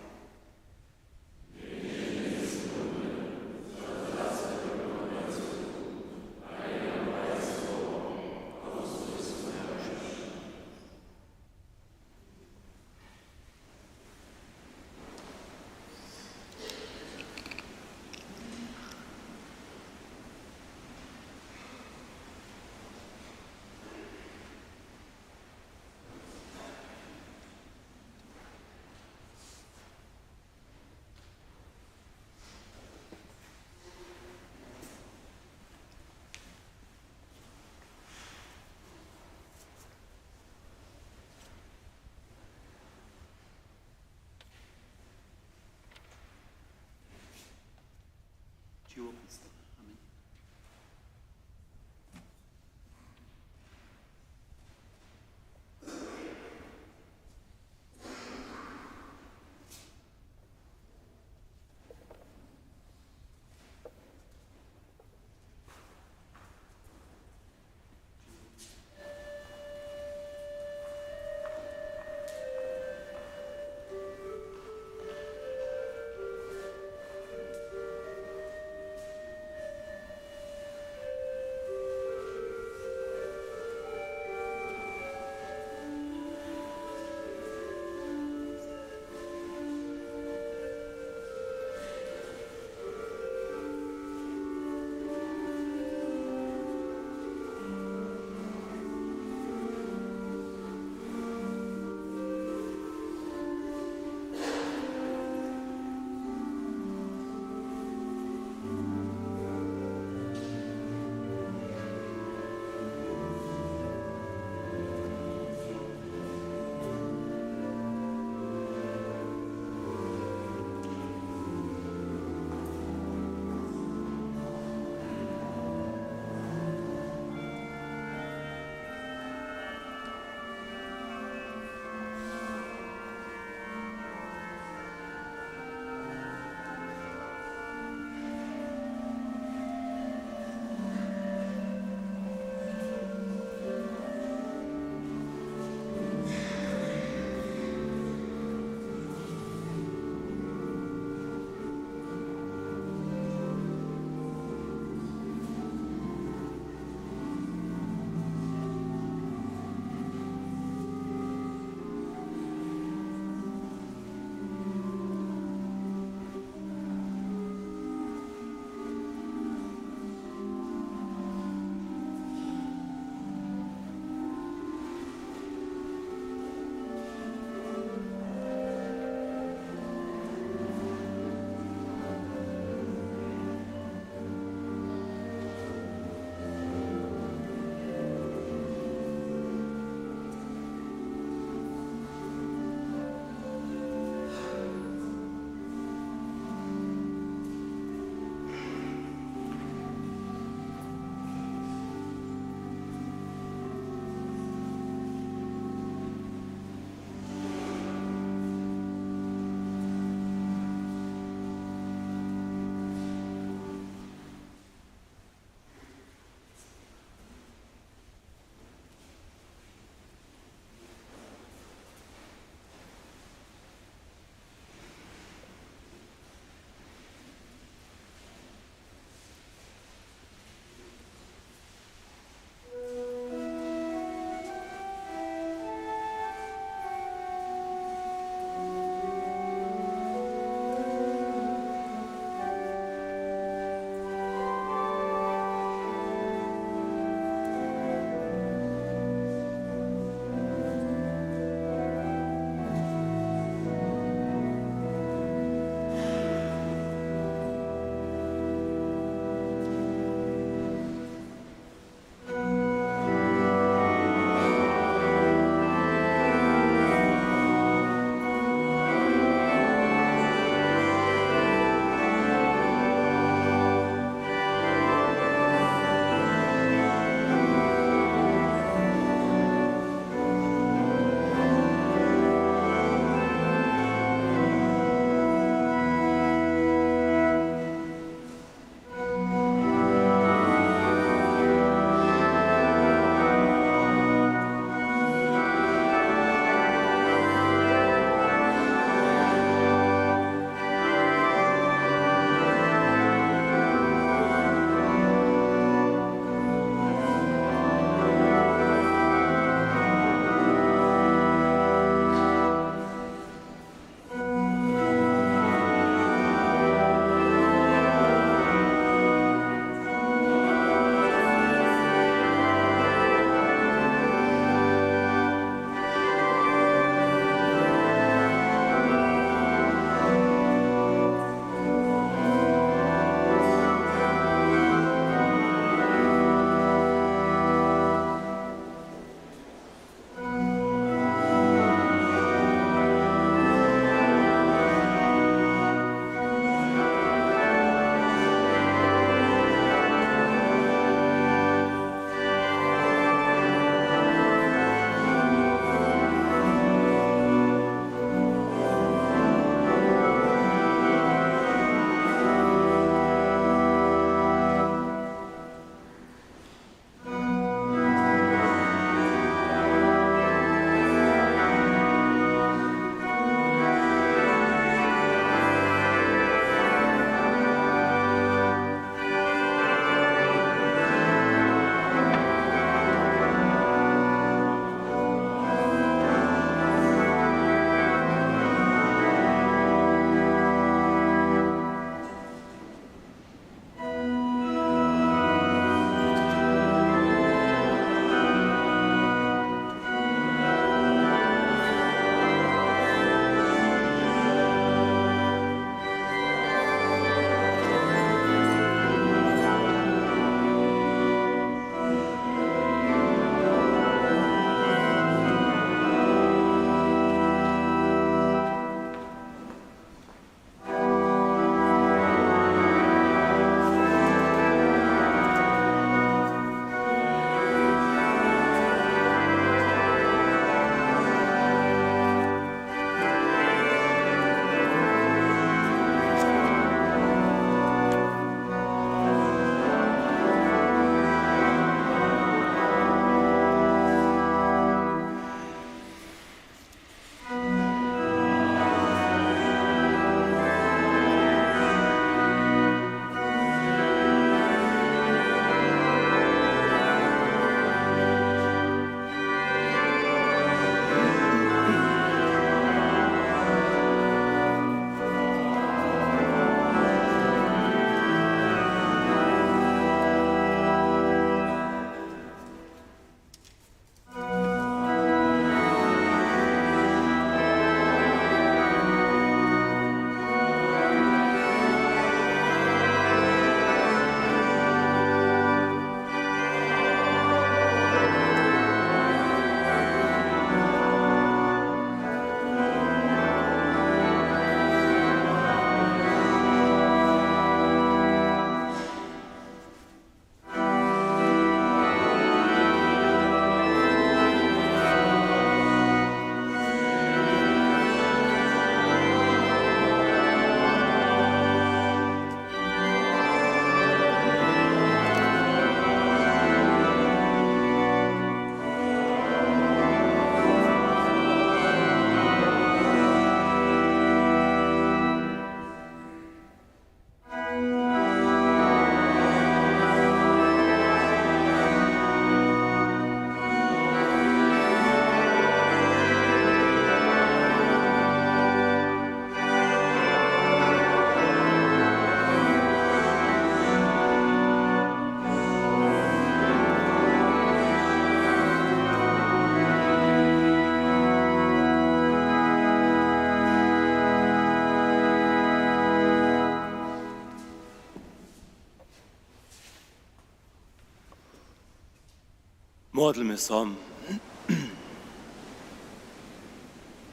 Modlmy so.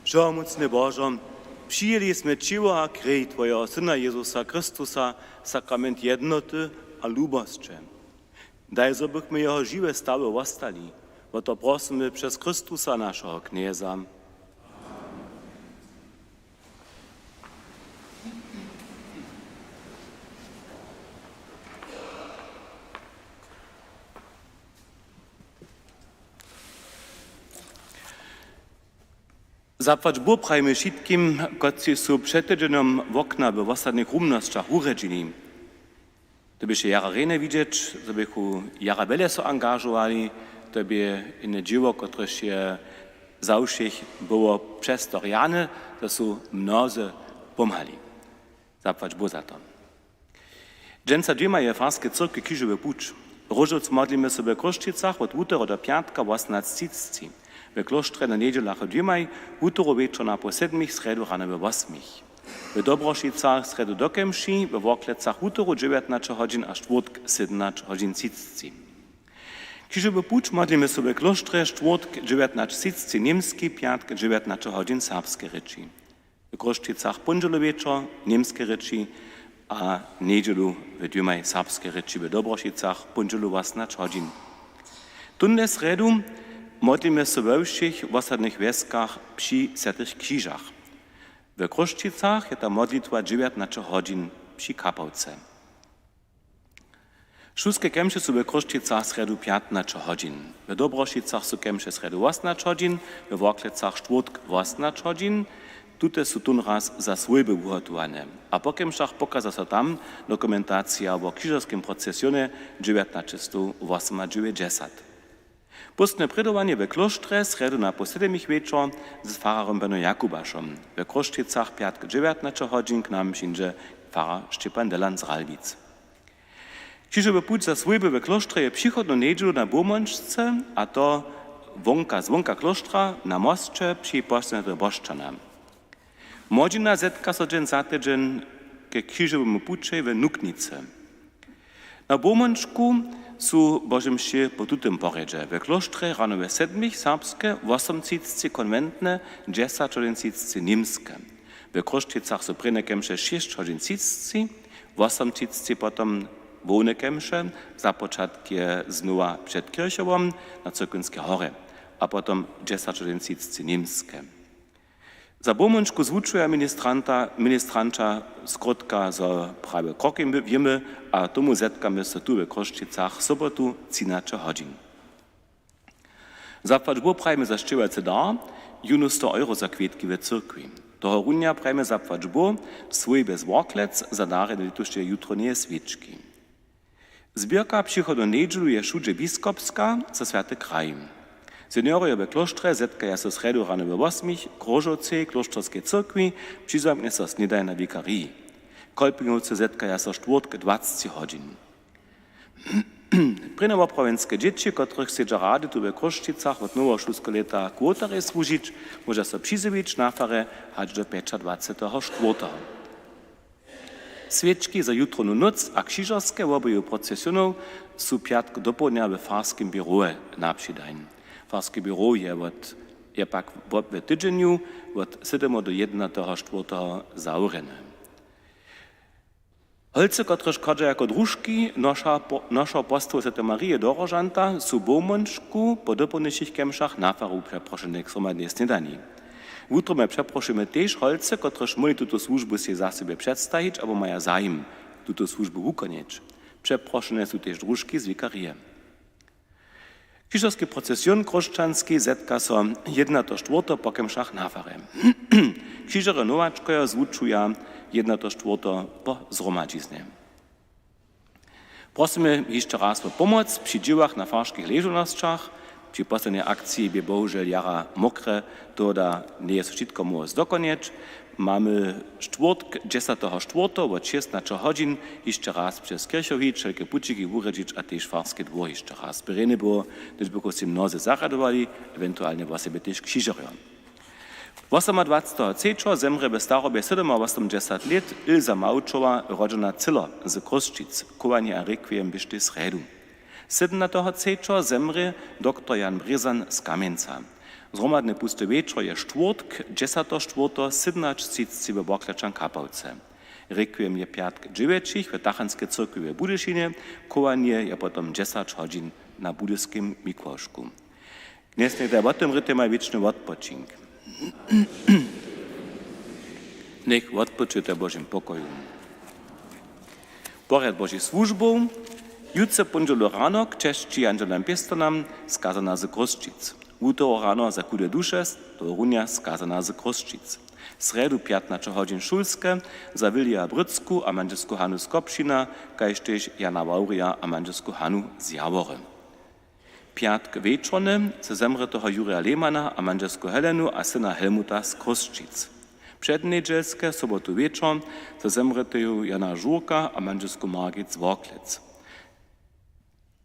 Wšehomócny Božo, přijeli smy ćěło a krej Twojeho Syna Jezusa Chrystusa, sakrament jednoty a lubosće. Daj, zo bychmy jeho žiwe stawy wostali. Wo to prosymy přez Chrystusa, našeho Knjeza. Zapłać Bóh prajimy wšitkim, kotřiž su před tydźenjom wokna we wosadnych rumnosćach wurjedźili. To běše jara rjenje widźeć, zo běchu jara wjele so angažowali, to bě jene dźěło, kotrež je za wšěch było přez to rjane, zo su mnozy pomhali. Zapłać Bóh za to. Dźensa dwěmaj je w farskej cyrkwi křižowy puć. Róžowc modlimy so we Chrósćicach wot wutory do pjatka wosomnaće třiceći. We klóštrje na njedźelach w dwěmaj, wutoru wječor napoł sedmich, srjedu rano we wosmich. We Dobrošicach srjedu do kemši, we Worklecach wutoru dźewjatnaće hodźin a štwórtk sydomnaće hodźin třiceći. Křižowy puć modlimy so we klóštrje štwórtk dźewjatnaće třiceći němski, pjatk dźewjatnaće hodźin serbskeje rěči. W Chrósćicach póndźelu wječor němskeje rěči a njedźelu we dwěmaj serbskeje rěči, we Dobrošicach póndźelu wosomnaće hodźin. Tónle srjedu modlimy so we wšěch wosadnych wjeskach při Swjatych Křižach. We Chrósćicach je ta modlitwa dźewjatnaće hodźin při kapałce. Šulske kemše su we Chrósćicach srjedu pjatnaće hodźin, we Dobrošicach su kemše srjedu wosomnaće hodźin, we Worklecach štwórtk wosomnaće hodźin. Tute su tónraz za swójby wuhotowane a po kemšach pokaza so tam dokumentacija wo křižerskim procesionje dźewjatnaće stow wosomadźewjećdźesat. Póstne prědowanje we klóštrje srjedu napoł sedmich wječor z fararjom Beno Jakubašom. We Chrósćicach pjatk dźewjatnaće hodźin k nam přińdźe farar Šćepan Delan z Ralbic. Křižowy puć za swójby we klóštrje je přichodnu njedźelu na Bowmónčce, a to wonka, zwonka klóštra na mosće při pošćenje do Bošćana. Młodźina zetka so dźeń za tydźeń ke křižowemu pućej w Nuknicy. Na Bowmónčku su Bože mše po tutym porjedźe. We klóštrje rano we sedmich serbske, wosom třiceći konwentne, dźesać hodźin třiceći němske. We Chrósćicach su prěnje kemše šěsć hodźin třiceći, wosom třiceći potom hłowne kemše, započatk je znowa před kěrchowom na Cyrkwinskej horje, a potom dźesać hodźin třiceći němske. Za Bowmónčku zwučuja ministranta, ministranća skrótka, zo prawje krokujemy a tomu zetkamy so tu we Chrósćicach sobotu třinaće hodźin. Zapłać Bóh prajimy za sćěhowacy dar, jónu sto euro za kwětki we cyrkwi. Tohorunja prajimy zapłać Bóh swójbje z Worklec za darjene lětušeje jutroneje swěčki. Zběrka přichodnu njedźelu je wšudźe biskopska za swjaty kraj. Seniorojo we klóštrje zetkaja so srjedu rano we wosmich k róžowcej klóšterskej cyrkwi, přizamknje so snědajna w wikariji. Kolpingowcy zetkaja so štwórtk dwaceći hodźin. Prěnjowoprawjenske dźěći, kotrychž sedźa rady tu we Chrósćicach wot noweho šulskeho lěta kwoterjej słužić, móža so přizjewić na farje hač do pjećadwaceteho štwórteho. Swěčki za jutrownu nóc a křižerske wobeju procesionow su pjatk dopołdnja we farskim běrowje napřidajn. Farske běrow je wot, je pak wot, we tydźenju wot sydomeho do jedenateho štwórteho zawrjene. Holcy, kotrež chodźa jako družki noša po, nošo postawu swjateje Marije do Rožanta, su w Bowmónčku po dopołdnišich kemšach na faru přeprošene k zhromadnej snědani. Wutrobnje přeprošujemy tež holcy, kotrež móhli tutu słužbu sej za sebje předstajić abo maja zajim, tutu słužbu wukonjeć. Přeprošene su tež družki z wikarije. Křižerski procesion chróšćanski zetka so jedenateho štwórteho po kemšach na farje. Křižerjo nowačkojo zwučuja jedenateho štwórteho po zhromadźiznje. Prosymy hišće raz wo pomoc při dźěłach na farskich ležownosćach. Při poslednjej akciji bě bohužel jara mokre, tohodla njeje so wšitko móhło zdokonjeć. Mamy štwórtk, dźesateho štwórteho wot šěsnaće hodźin hišće raz přez kěrchow hić, wšelke pućiki wurjedźić a tež farski dwór hišće raz. Bě rjenje było, hdyž bychu sej mnozy zarjadowali, ewentualnje wosebje tež křižerjo. Wosomadwaceteho třećeho zemrě we starobje sydomawosomdźesat lět Ilza Małčowa, rodźena Cylo z Chrósćic. Chowanje a rekwiem běštej srjedu. Sydomnateho třećeho zemrě doktor Jan Brězan z Kamjenca. Zhromadny pusty wječor je štwórtk, dźesateho štwórteho, sydomnaćtřicci we Worklecach Kapałce. Rekwiem je pjatk dźewjećich w Tachanskej cyrkwi w Budyšinje, chowanje je potom dźesać hodźin na budyskim mikłošku. Knjez njech da wotym rětej maj wěčny wotpočink. Njech wotpočujete w Božim pokoju. Porjad Božich słužbow. Jutře póndźelu rano k česći Jandźelam Pěstonam skazana z Chrósćic. Wutoru rano za chude duše, to runja skazana z Chrósćic. Srjedu pjatnaće hodźin šulske za Wilija Brycku a mandźelsku Hanu z Kopšina, kaž tež Jana Wawrija a mandźelsku Hanu z Jawory. Pjatk wječorny za zemrěteho Jurja Lehmana a mandźelsku Helenu a syna Helmuta z Chrósćic. Přednjedźelske sobotu wječor za zemrěteju Jana Žurka a mandźelsku Margit z Worklec.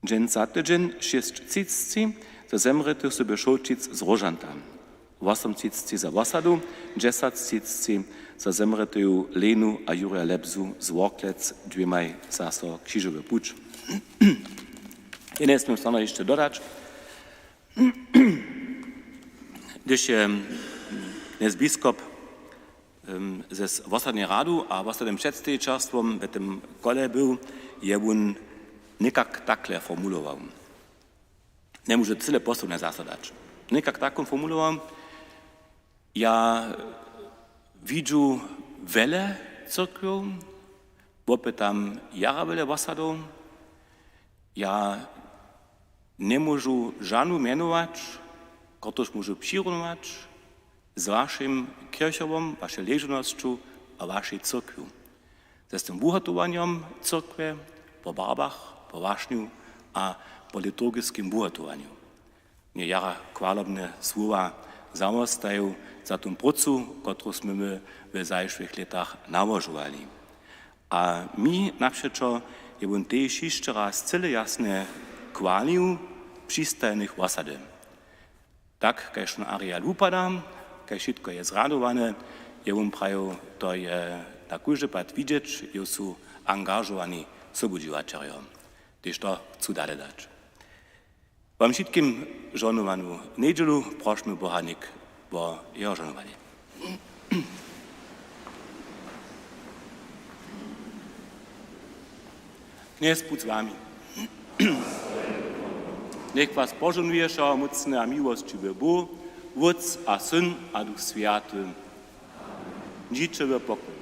Dźensa tydźeń šěsć třicci za zemrěteju Sylwje Šołćic z Róžanta, wosomtřicci za wosadu, dźesatřicci za zemrěteju Lenu a Jurja Lebzu z Worklec, dwěmaj zaso křižowy puć. Jene smím samo hišće dodać, hdyž je dnjez biskop em, ze s-, wosadnej radu a wosadnym předstejićerstwom w tym kole był, je wón někak takle formulował. Njemóžu cyle posłowne zaso dać. Někak tak wón formulował: Ja widźu wjele cyrkwjow, wopytam jara wjele wosadow, ja njemóžu žanu mjenować, kotruž móžu přirunować z wašim kěrchowom, wašej ležownosću a wašej cyrkwju, z tym wuhotowanjom cyrkwje po barbach, po wašnju a po liturgiskim wuhotowanju. Mje jara chwalobne słowa zawostajił za tu prócu, kotruž smy my w zašłych lětach nałožowali. A mi napřećo je wón tež hišće raz cyle jasnje chwalił přistajnych wosady. Tak, kaž ten areal wupada, kaž wšitko je zrjadowane, je wón prajił, to je na kóždy pad widźeć, jo su angažowani sobudźěłaćerjo, hdyž to chcu dale dać. Wam wšitkim žohnowanu njedźelu, prošmy Boha něk wo jeho žohnowanje. Knjez budź z wami. Něk was požohnuje wšehomócny a miłosćiwy Bóh, Wótc a Syn a Duch Swjaty. Dźiće w pokoju.